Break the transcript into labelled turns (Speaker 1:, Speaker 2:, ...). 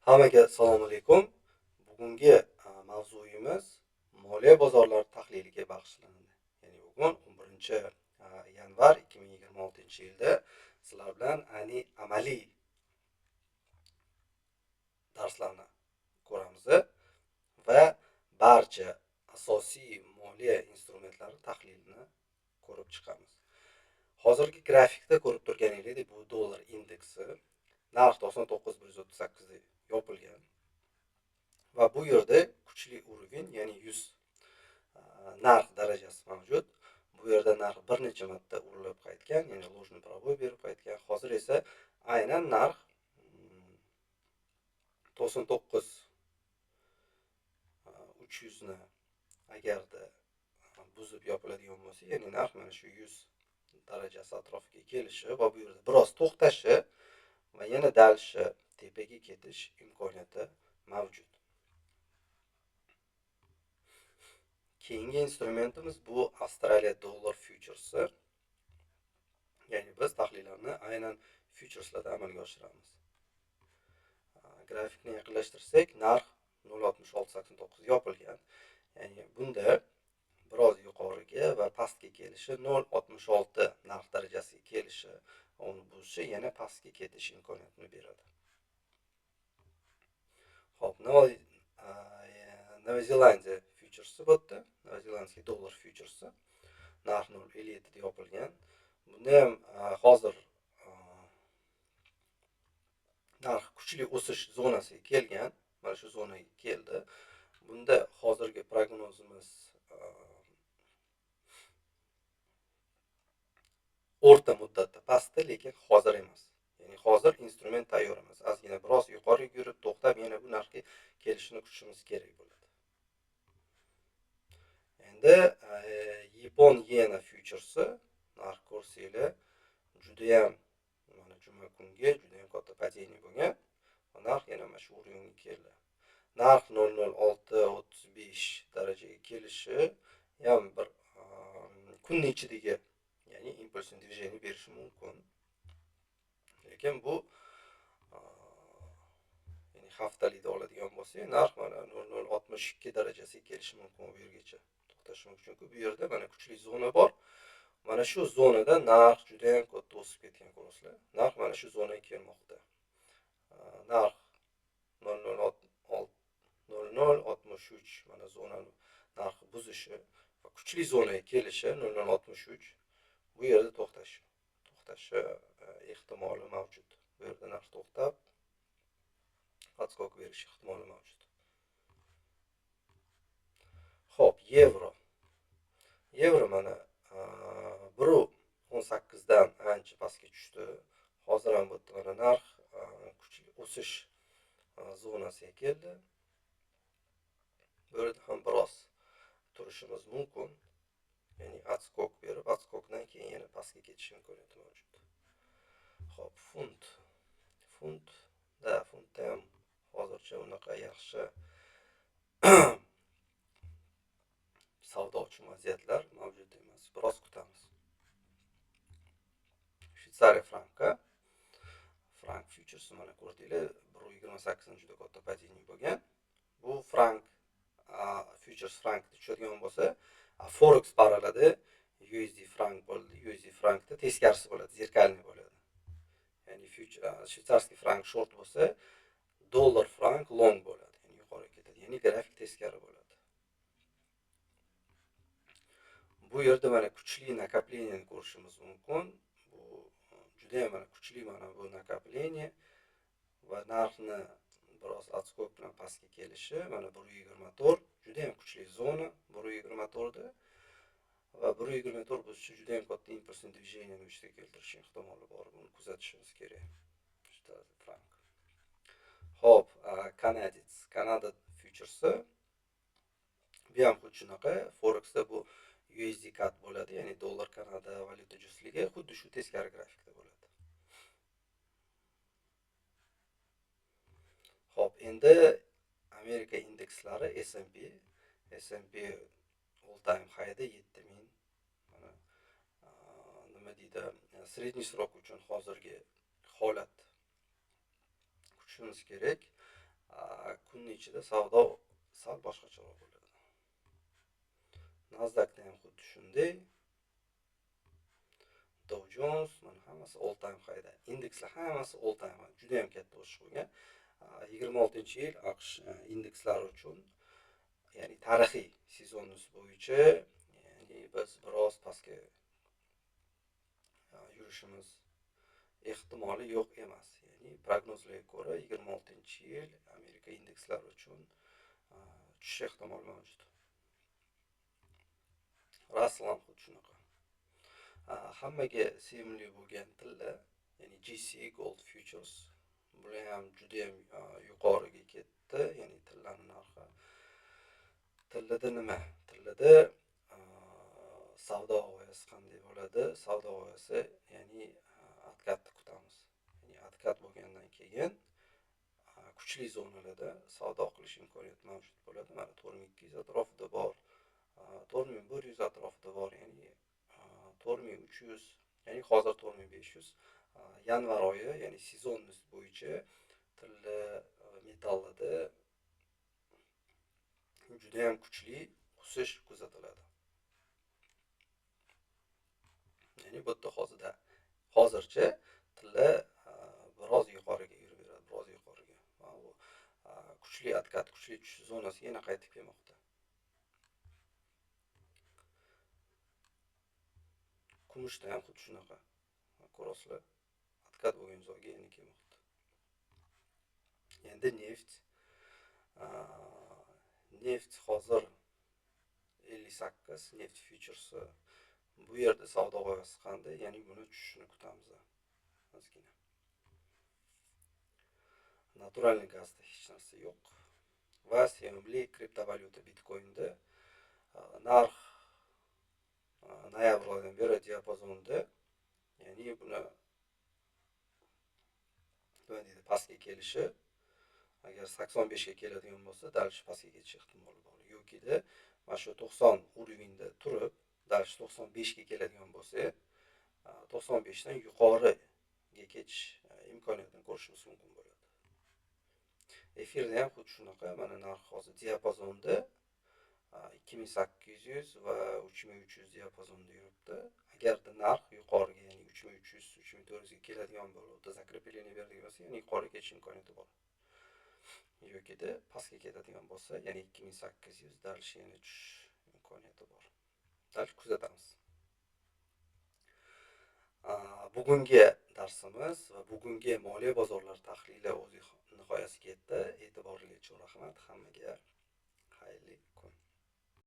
Speaker 1: Hammaga assalomu alaykum. Bugungi mavzuyimiz moliya bozorlari tahliliga bag'ishlanadi. Ya'ni bugun 11 yanvar 2026-yilda sizlar bilan ayni amaliy darslarni ko'ramiz va barcha asosiy moliya instrumentlari tahlilini ko'rib chiqamiz. Hozirgi grafikda ko'rib turganingizdek, bu dollar indeksi narx 99,138 da yopilgan va bu yerda kuchli уровень, ya'ni 100 narx darajasi mavjud. Bu yerda narx bir necha marta urilib qaytgan, ya'ni ложный пробой berib qaytgan. Hozir esa aynan narx 99,300 ni agarda buzib yopiladigan bo'lsa, ya'ni narx mana shu 100 darajasi atrofiga kelishi va bu yerda biroz to'xtashi va yana дальше tepaga ketish imkoniyati mavjud. Keyingi instrumentimiz bu Avstraliya dollar futuresi. Ya'ni biz tahlillarni aynan futureslarda amalga oshiramiz. Grafikni yaqinlashtirsak, narx 0.6689 yopilgan. Ya'ni bunda biroz yuqoriga va pastga kelishi, 0.66 narx darajasiga kelishi, uni buzishi yana pastga ketish imkoniyatini beradi. Xo'p, Nova Zelandiya futuresi bu yerda, Nova Zelandiya dollar futuresi narx 0.57 da yopilgan. Bunda ham hozir narx kuchli o'sish zonasiga kelgan, mana shu zonaga keldi. Bunda hozirgi prognozimiz o'rta muddatda pastda, lekin hozir emas. Ya'ni hozir instrument tayyor emas. Ozgina biroz yuqoriga yurib, to'xtab, yana bu narxga kelishini kutishimiz kerak bo'ladi. Endi Yapon yena futuresi narx ko'rsanglar, juda ham mana juma kungi juda ham katta падение bo'lgan. Va narx yana mana shu o'ringa keldi. Narx 0.0635 darajaga kelishi ham bir kunning ichidagi, ya'ni impulsli движение berishi mumkin. Lekin bu ya'ni haftalikda oladigan bo'lsak, narx mana 0.062 darajasiga kelishi mumkin, bu yergacha to'xtashi mumkin. Chunki bu yerda mana kuchli zona bor. Mana shu zonada narx juda ham katta o'sib ketgan, ko'rasizlar. Narx mana shu zonaga kelmoqda. Narx 0.0063 mana zonani narxi buzishi va kuchli zonaga kelishi 0.063 bu yerda to'xtashi ehtimoli mavjud. Bu yerda narx to'xtab отскок berish ehtimoli mavjud. Xo'p, yevro. Yevro mana 1.18 dan ancha pastga tushdi. Hozir ham bu yerda mana narx kuchli o'sish zonasiga keldi. Bu yerda ham biroz turishimiz mumkin. Ya'ni отскок berib, отскокdan keyin yana pastga ketish imkoniyati mavjud. Xo'p, funt. Funtda ham hozircha unaqa yaxshi savdo uchun vaziyatlar mavjud emas. Biroz kutamiz. Shvetsariya franki. Frank futuresi mana ko'rdinglar, 1.28 dan juda katta падение bo'lgan. Bu frank futures frankda tushadigan bo'lsa, forex paralada USD frank bo'ldi. USD frankda teskarisi bo'ladi, zerkalniy bo'ladi. Ya'ni швейцарский frank short bo'lsa, dollar frank long bo'ladi, ya'ni yuqoriga ketadi. Ya'ni grafik teskari bo'ladi. Bu yerda mana kuchli nakopleniyani ko'rishimiz mumkin. Bu juda ham mana kuchli mana bu nakopleniya va narxni biroz отскок bilan pastga kelishi, mana 1.24 juda ham kuchli zona 1.24 da va 1.24 buzishi juda ham katta impulsli движениeni vujudga keltirish ehtimoli bor. Buni kuzatishimiz kerak. Frank. Xo'p, kanadец, Kanada futuresi bu ham xuddi shunaqa. Forexda bu USD CAD bo'ladi, ya'ni dollar Kanada valyuta juftligi xuddi shu teskari grafikda bo'ladi. Xo'p, endi Amerika indekslari S&P all time high'da 7000. Mana nima deydi, средний срок uchun hozirgi holat kutishimiz kerak. Kunning ichida savdo sal boshqacharoq bo'ladi. Nasdaqda ham xuddi shunday. Dow Jones mana hammasi all time highda. Indekslar hammasi all time high. Juda ham katta o'sish bo'lgan. 26-yil AQSh indekslari uchun, ya'ni tarixiy sezonimiz bo'yicha, ya'ni biz biroz pastga yurishimiz ehtimoli yo'q emas. Ya'ni prognozlarga ko'ra 26-yil Amerika indekslari uchun tushish ehtimoli mavjud. Russell ham xuddi shunaqa. Hammaga sevimli bo'lgan tilla, ya'ni GC Gold Futures, bular ham juda ham yuqoriga ketdi, ya'ni tillaning narxi. Tillada nima? Tillada savdo g'oyasi qanday bo'ladi? Savdo g'oyasi, ya'ni откат ni kutamiz. Ya'ni откат bo'lgandan keyin kuchli zonalarda savdo qilish imkoniyati mavjud bo'ladi. Mana 4200 atrofida bor, 4100 atrofida bor, ya'ni 4300, ya'ni hozir 4500. Yanvar oyi, ya'ni sezonimiz bo'yicha tilla metallida juda ham kuchli o'sish kuzatiladi. Ya'ni bu yerda hozircha tilla biroz yuqoriga yurib beradi, biroz yuqoriga. Mana bu kuchli откат, kuchli tushish zonasiga yana qaytib kelmoqda. Kumushda ham xuddi shunaqa. Ko'rasizlar, откат bo'lgan joyga yana kelmoqda. Endi neft. Neft hozir 58, neft futuresi. Bu yerda savdo g'oyasi qanday? Ya'ni buni tushishini kutamiz ozgina. Naturalniy gazda hech narsa yo'q. Va sevimli kriptovalyuta Bitcoinda narx noyabr oyidan beri diapazonda, ya'ni buni nima deydi, pastga kelishi, agar 85 ga keladigan bo'lsa, dальше pastga ketish ehtimoli bor. Yokida mana shu 90 уровеньda turib, dальше 95 ga keladigan bo'lsa, 95 dan yuqoriga ketish imkoniyatini ko'rishimiz mumkin bo'ladi. Efirda ham xuddi shunaqa, mana narx hozir diapazonda 2800 va 3300 diapazonda yuribdi. Agarda narx yuqoriga, ya'ni 3300, 3400 ga keladigan bo'lsa, закрепление beradigan bo'lsa, ya'ni yuqoriga ketish imkoniyati bor. Yokida pastga ketadigan bo'lsa, ya'ni 2800 dальше yana tushish imkoniyati bor. Dальше kuzatamiz. Bugungi darsimiz va bugungi moliya bozorlari tahlili o'z nihoyasiga yetdi. E'tiboringiz uchun rahmat. Hammaga xayrli